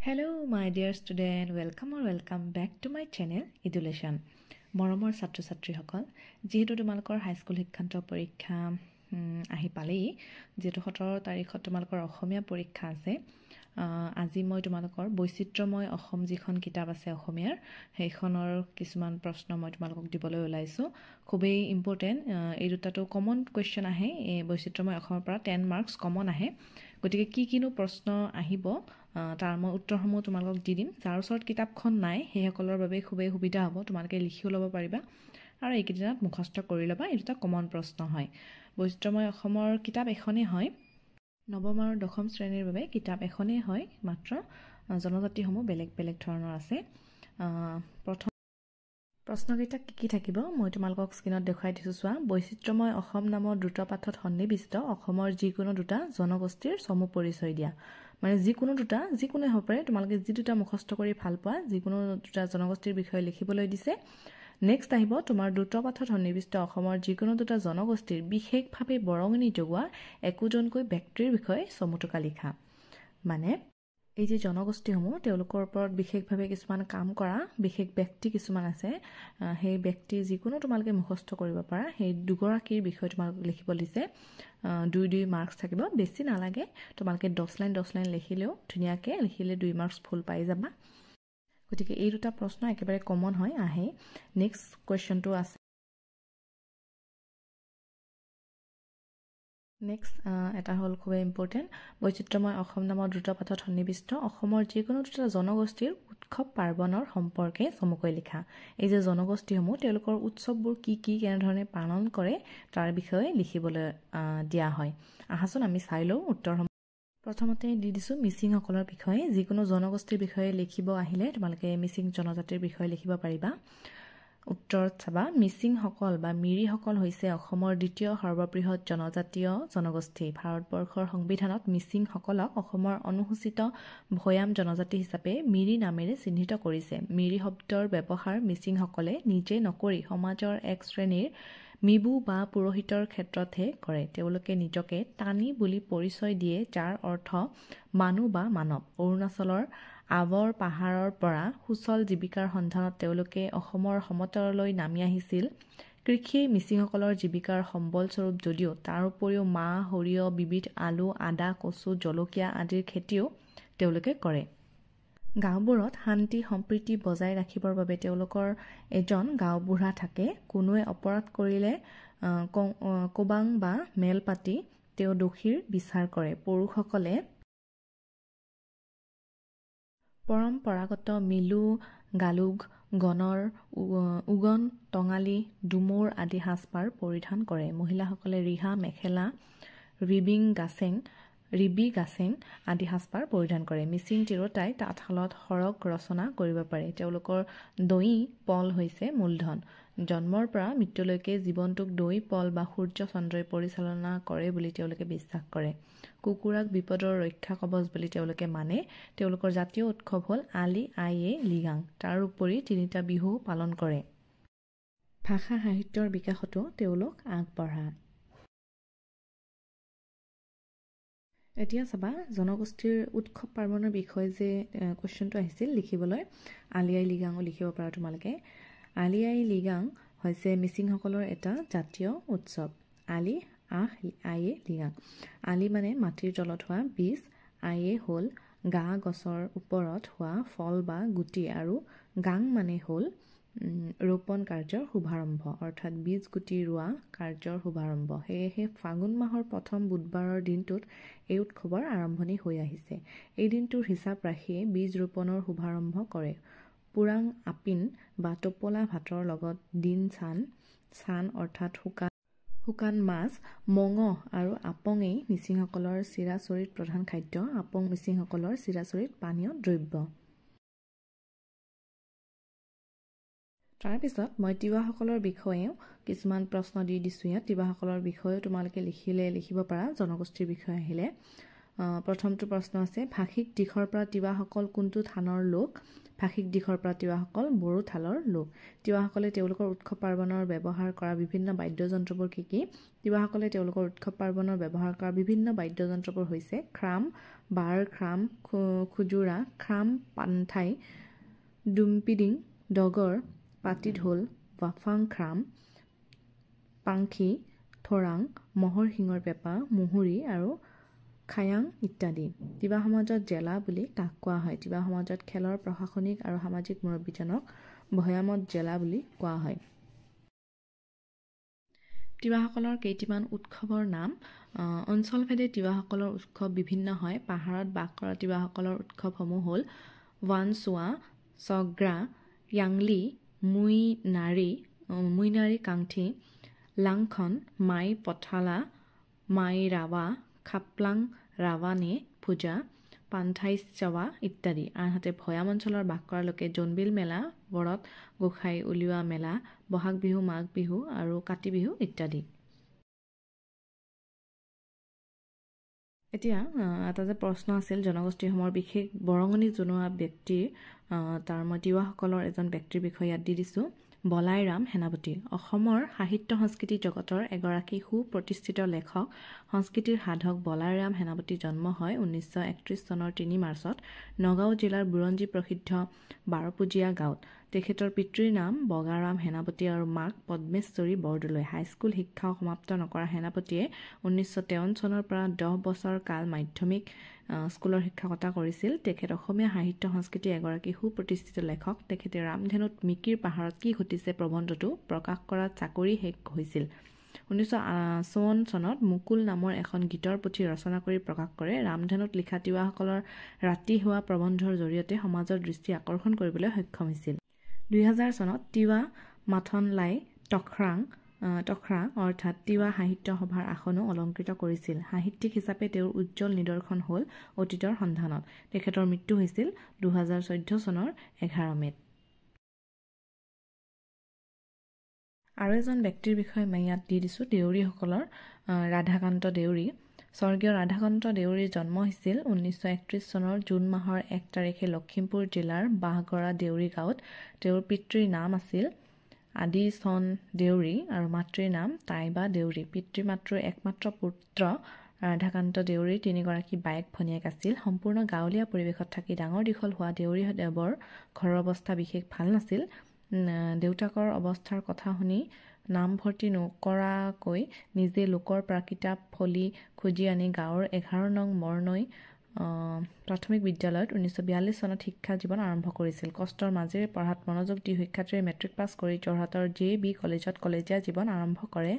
Hello my dear student, welcome or welcome back to my channel Edulessons. মৰমৰ ছাত্ৰ ছাত্ৰীসকল, যিহেতু তোমালোকৰ হাইস্কুল শিক্ষান্ত পৰীক্ষা আহি পালেই, যিহেতু 17 তাৰিখত তোমালোকৰ অসমীয়া পৰীক্ষা আছে, আজি মই তোমালোকৰ বৈচিত্ৰ্যময় অসম যিখন কিতাপ আছে অসমীয়াৰ, সেইখনৰ কিছুমান প্ৰশ্ন মই তোমালোকক দিবলৈ ওলাইছোঁ। খুবেই ইম্পৰ্টেণ্ট, এই দুটাটো কমন কুৱেশ্যন আহে। এই বৈচিত্ৰ্যময় অসমৰ পৰা 10 মাৰ্কছ কমন আহে। গতিকে কি কিনো প্ৰশ্ন আহিব তাৰ মই উত্তৰসমূহ তোমালোকক দি দিম। যাৰ ওচৰত কিতাপখন নাই সেইসকলৰ বাবে খুবেই সুবিধা হ'ব, তোমালোকে লিখিও ল'ব পাৰিবা আৰু এইকেইদিনত মুখস্থ কৰি ল'বা। এই দুটা কমন প্ৰশ্ন হয়। বৈচিত্ৰ্যময় অসমৰ কিতাপ এখনেই হয়, নৱম আৰু দশম শ্ৰেণীৰ বাবে কিতাপ এখনেই হয়, মাত্ৰ জনজাতিসমূহ বেলেগ বেলেগ ধৰণৰ আছে। প্ৰথম প্ৰশ্নকেইটা কি কি থাকিব মই তোমালোকক স্ক্ৰীণত দেখুৱাই দিছোঁ, চোৱা। বৈচিত্ৰ্যময় অসম নামৰ দ্ৰুত পাঠত সন্নিৱিষ্ট অসমৰ যিকোনো দুটা জনগোষ্ঠীৰ চমু পৰিচয় দিয়া। মানে যিকোনো দুটা, যিকোনো হ'ব পাৰে, তোমালোকে যি দুটা মুখস্থ কৰি ভাল পোৱা যিকোনো দুটা জনগোষ্ঠীৰ বিষয়ে লিখিবলৈ দিছে। নেক্সট আহিব তোমাৰ দ্ৰুত পাঠত সন্নিৱিষ্ট অসমৰ যিকোনো দুটা জনগোষ্ঠীৰ বিশেষভাৱে বৰঙণি যোগোৱা একোজনকৈ ব্যক্তিৰ বিষয়ে চমুটোকা লিখা। মানে এই যে জনগোষ্ঠীসমূহ, তেওঁলোকৰ ওপৰত বিশেষভাৱে কিছুমান কাম কৰা বিশেষ ব্যক্তি কিছুমান আছে, সেই ব্যক্তি যিকোনো তোমালোকে মুখস্থ কৰিব পাৰা, সেই দুগৰাকীৰ বিষয়ে তোমালোকক লিখিব দিছে। 2 2 মাৰ্কছ থাকিব, বেছি নালাগে। তোমালোকে 10 লাইন 10 লাইন লিখিলেও ধুনীয়াকৈ লিখিলে 2 মাৰ্কছ ফুল পাই যাবা। গতিকে এই দুটা প্ৰশ্ন একেবাৰে কমন হয়, আহে। নেক্সট কুৱেশ্যনটো আছে। নেক্সট এটা হ'ল খুবেই ইম্পৰ্টেণ্ট, বৈচিত্ৰ্যময় অসম নামৰ দ্ৰুত পাঠত সন্নিৱিষ্ট অসমৰ যিকোনো দুটা জনগোষ্ঠীৰ উৎসৱ পাৰ্বণৰ সম্পৰ্কে চমুকৈ লিখা। এই যে জনগোষ্ঠীসমূহ, তেওঁলোকৰ উৎসৱবোৰ কি কি, কেনেধৰণে পালন কৰে তাৰ বিষয়ে লিখিবলৈ দিয়া হয়। আহাচোন আমি চাই লওঁ উত্তৰসমূহ। প্ৰথমতে দি দিছোঁ মিচিংসকলৰ বিষয়ে। যিকোনো জনগোষ্ঠীৰ বিষয়ে লিখিব আহিলে তোমালোকে মিচিং জনজাতিৰ বিষয়ে লিখিব পাৰিবা। উত্তৰত চাবা, মিচিংসকল বা মিৰিসকল হৈছে অসমৰ দ্বিতীয় সৰ্ববৃহৎ জনজাতীয় জনগোষ্ঠী। ভাৰতবৰ্ষৰ সংবিধানত মিচিংসকলক অসমৰ অনুসূচিত ভৈয়াম জনজাতি হিচাপে মিৰি নামেৰে চিহ্নিত কৰিছে। মিৰি শব্দৰ ব্যৱহাৰ মিচিংসকলে নিজে নকৰি সমাজৰ এক শ্ৰেণীৰ মিবু বা পুৰোহিতৰ ক্ষেত্ৰতহে কৰে। তেওঁলোকে নিজকে টানি বুলি পৰিচয় দিয়ে, যাৰ অৰ্থ মানুহ বা মানৱ। অৰুণাচলৰ আৱৰ পাহাৰৰ পৰা সুচল জীৱিকাৰ সন্ধানত তেওঁলোকে অসমৰ সমতললৈ নামি আহিছিল। কৃষিয়েই মিচিংসকলৰ জীৱিকাৰ সম্বলস্বৰূপ যদিও তাৰ উপৰিও মাহ, সৰিয়হ, বিবিধ আলু, আদা, কচু, জলকীয়া আদিৰ খেতিও তেওঁলোকে কৰে। গাঁওবোৰত শান্তি সম্প্ৰীতি বজাই ৰাখিবৰ বাবে তেওঁলোকৰ এজন গাঁওবুঢ়া থাকে। কোনোৱে অপৰাধ কৰিলে কোবাং বা মেল পাতি তেওঁ দোষীৰ বিচাৰ কৰে। পুৰুষসকলে পৰম্পৰাগত মিলু, গালুগ, গণৰ, উগন, টঙালি, ডুমুৰ আদি সাজপাৰ পৰিধান কৰে। মহিলাসকলে ৰিহা, মেখেলা, ৰিবি গাছেং আদি সাজপাৰ পৰিধান কৰে। মিচিং তিৰোতাই তাঁতশালত সৰগ ৰচনা কৰিব পাৰে। তেওঁলোকৰ দৈ পল হৈছে মূলধন। জন্মৰ পৰা মৃত্যুলৈকে জীৱনটোক দৈ পল বা সূৰ্য চন্দ্ৰই পৰিচালনা কৰে বুলি তেওঁলোকে বিশ্বাস কৰে। কুকুৰাক বিপদৰ ৰক্ষা কৱচ বুলি তেওঁলোকে মানে। তেওঁলোকৰ জাতীয় উৎসৱ হ'ল আলি আই এ লৃগাং। তাৰ উপৰি 3টা বিহু পালন কৰে। ভাষা সাহিত্যৰ বিকাশতো তেওঁলোক আগবঢ়া। এতিয়া চাবা, জনগোষ্ঠীৰ উৎসৱ পাৰ্বণৰ বিষয়ে যে কুৱেশ্যনটো আহিছিল লিখিবলৈ, আলি আই লৃগাঙো লিখিব পাৰা তোমালোকে। আলি আই লৃগাং হৈছে মিচিংসকলৰ এটা জাতীয় উৎসৱ। আলি আহ আই এ লৃগাং। আলি মানে মাটিৰ তলত হোৱা বীজ, আই এ হ'ল গা গছৰ ওপৰত হোৱা ফল বা গুটি, আৰু গাং মানে হ'ল ৰোপণ কাৰ্যৰ শুভাৰম্ভ, অৰ্থাৎ বীজ গুটি ৰোৱা কাৰ্যৰ শুভাৰম্ভ। সেয়েহে ফাগুন মাহৰ প্ৰথম বুধবাৰৰ দিনটোত এই উৎসৱৰ আৰম্ভণি হৈ আহিছে। এই দিনটোৰ হিচাপ ৰাখিয়ে বীজ ৰোপণৰ শুভাৰম্ভ কৰে। পুৰাং আপিন বা টোপোলা ভাতৰ লগত দিন চান, চান অৰ্থাৎ শুকান মাছ, মঙহ আৰু আপঙেই মিচিংসকলৰ চিৰাচৰিত প্ৰধান খাদ্য। আপং মিচিংসকলৰ চিৰাচৰিত পানীয় দ্ৰব্য। তাৰপিছত মই তিৱাসকলৰ বিষয়েও কিছুমান প্ৰশ্ন দি দিছোঁ ইয়াত। তিৱাসকলৰ বিষয়েও তোমালোকে লিখিলে লিখিব পাৰা, জনগোষ্ঠীৰ বিষয়ে আহিলে। প্ৰথমটো প্ৰশ্ন আছে, ভাষিক দিশৰ পৰা তিৱাসকল কোনটো থানৰ লোক? ভাষিক দিশৰ পৰা তিৱাসকল বড়ো থালৰ লোক। তিৱাসকলে তেওঁলোকৰ উৎসৱ পাৰ্বণৰ ব্যৱহাৰ কৰা বিভিন্ন বাদ্যযন্ত্ৰবোৰ কি কি? তিৱাসকলে তেওঁলোকৰ উৎসৱ পাৰ্বণৰ ব্যৱহাৰ কৰা বিভিন্ন বাদ্যযন্ত্ৰবোৰ হৈছে খ্ৰাম, বাৰ খ্ৰাম, খুজুৰা, খ্ৰাম পান্থাই, ডুম্পিডিং, ডগৰ, পাতিঢোল, ৱাফাং খ্ৰাম, পাংখি, থৰাং, ম'হৰ শিঙৰ পেঁপা, মুহুৰি আৰু খায়াং ইত্যাদি। তিৱা সমাজত জেলা বুলি কাক কোৱা হয়? তিৱা সমাজত খেলৰ প্ৰশাসনিক আৰু সামাজিক মুৰব্বীজনক ভৈয়ামত জেলা বুলি কোৱা হয়। তিৱাসকলৰ কেইটিমান উৎসৱৰ নাম। অঞ্চলভেদে তিৱাসকলৰ উৎসৱ বিভিন্ন হয়। পাহাৰত বাস কৰা তিৱাসকলৰ উৎসৱসমূহ হ'ল ৱানচোৱা, চগ্ৰা, য়াংলি, মুইনাৰী কাংঠি, লাংখন, মাই পথালা, মাই ৰাৱা, খাপলাং ৰাৱানে পূজা, পান্থাইচাৱা ইত্যাদি। আনহাতে ভৈয়াম অঞ্চলৰ বাস কৰা লোকে জোনবিল মেলা, বৰত গোসাঁই উলিওৱা মেলা, বহাগ বিহু, মাঘ বিহু আৰু কাতি বিহু ইত্যাদি। এতিয়া এটা যে প্ৰশ্ন আছিল জনগোষ্ঠীসমূহৰ বিশেষ বৰঙণি জনোৱা ব্যক্তিৰ, তাৰ মই তিৱাসকলৰ এজন ব্যক্তিৰ বিষয়ে ইয়াত দি দিছোঁ। বলাইৰাম সেনাপতি অসমৰ সাহিত্য সংস্কৃতি জগতৰ এগৰাকী সুপ্ৰতিষ্ঠিত লেখক, সংস্কৃতিৰ সাধক বলাইৰাম সেনাপতি জন্ম হয় 1931 চনৰ 3 মাৰ্চত নগাঁও জিলাৰ বুৰঞ্জী প্ৰসিদ্ধ বাৰপূজীয়া গাঁৱত। তেখেতৰ পিতৃৰ নাম বগাৰাম সেনাপতি আৰু মাক পদ্মেশ্বৰী বৰদলৈ। হাইস্কুল শিক্ষাও সমাপ্ত নকৰা সেনাপতিয়ে 1953 চনৰ পৰা 10 বছৰ কাল মাধ্যমিক স্কুলৰ শিক্ষকতা কৰিছিল। তেখেত অসমীয়া সাহিত্য সংস্কৃতিৰ এগৰাকী সুপ্ৰতিষ্ঠিত লেখক। তেখেতে ৰামধেনুত মিকিৰ পাহাৰত কি ঘটিছে প্ৰবন্ধটো প্ৰকাশ কৰাত চাকৰি শেষ হৈছিল। 1954 চনত মুকুল নামৰ এখন গীতৰ পুথি ৰচনা কৰি প্ৰকাশ কৰে। ৰামধেনুত লিখা তিৱাসকলৰ ৰাতি হোৱা প্ৰবন্ধৰ জৰিয়তে সমাজৰ দৃষ্টি আকৰ্ষণ কৰিবলৈ সক্ষম হৈছিল। 2000 চনত তিৱা মাথনলাই তখৰা অৰ্থাৎ তিৱা সাহিত্য সভাৰ আসনো অলংকৃত কৰিছিল। সাহিত্যিক হিচাপে তেওঁৰ উজ্জ্বল নিদৰ্শন হ'ল অতীতৰ সন্ধানত। তেখেতৰ মৃত্যু হৈছিল 2014 চনৰ 11 মে'ত। আৰু এজন ব্যক্তিৰ বিষয়ে মই ইয়াত দি দিছোঁ, দেউৰীসকলৰ ৰাধাকান্ত দেউৰী। স্বৰ্গীয় ৰাধাকান্ত দেউৰীৰ জন্ম হৈছিল 1931 চনৰ জুন মাহৰ 1 তাৰিখে লখিমপুৰ জিলাৰ বাঁহগড়া দেউৰী গাঁৱত। তেওঁৰ পিতৃৰ নাম আছিল আদি চন দেউৰী আৰু মাতৃৰ নাম তাইবা দেউৰী। পিতৃ মাতৃৰ একমাত্ৰ পুত্ৰ ৰাধাকান্ত দেউৰীৰ 3গৰাকী বায়েক ভনীয়েক আছিল। সম্পূৰ্ণ গাঁৱলীয়া পৰিৱেশত থাকি ডাঙৰ দীঘল হোৱা দেউৰী দেৱৰ ঘৰৰ অৱস্থা বিশেষ ভাল নাছিল। দেউতাকৰ অৱস্থাৰ কথা শুনি নামভৰ্তি নকৰাকৈ নিজে লোকৰ পৰা কিতাপ ফলি খুজি আনি গাঁৱৰ 11 নং মৰনৈ প্ৰাথমিক বিদ্যালয়ত 1942 চনত শিক্ষা জীৱন আৰম্ভ কৰিছিল। কষ্টৰ মাজেৰে পঢ়াত মনোযোগ দি শিক্ষাৰ্থীৰে মেট্ৰিক পাছ কৰি যোৰহাটৰ জে বি কলেজত কলেজীয়া জীৱন আৰম্ভ কৰে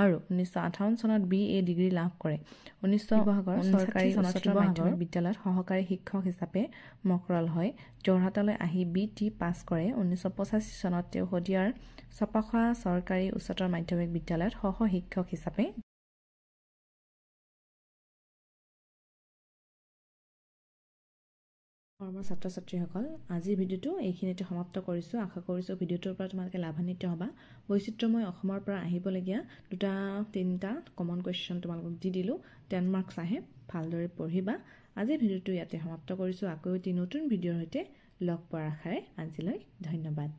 আৰু 1958 চনত বি এ ডিগ্ৰী লাভ কৰে। 1959 চৰকাৰী উচ্চতৰ মাধ্যমিক বিদ্যালয়ত সহকাৰী শিক্ষক হিচাপে মকৰল হয়। যোৰহাটলৈ আহি বি টি পাছ কৰে। 1985 চনত তেওঁ শদিয়াৰ চপাখোৱা চৰকাৰী উচ্চতৰ মাধ্যমিক বিদ্যালয়ত সহ শিক্ষক হিচাপে মৰমৰ ছাত্ৰ ছাত্ৰীসকল, আজিৰ ভিডিঅ'টো এইখিনিতে সমাপ্ত কৰিছোঁ। আশা কৰিছোঁ ভিডিঅ'টোৰ পৰা তোমালোকে লাভান্বিত হ'বা। বৈচিত্ৰ্যময় অসমৰ পৰা আহিবলগীয়া 2-3টা কমন কুৱেশ্যন তোমালোকক দি দিলোঁ। 10 মাৰ্কছ আহে, ভালদৰে পঢ়িবা। আজিৰ ভিডিঅ'টো ইয়াতে সমাপ্ত কৰিছোঁ। আকৌ এটি নতুন ভিডিঅ'ৰ সৈতে লগ পোৱাৰ আশাৰে আজিলৈ ধন্যবাদ।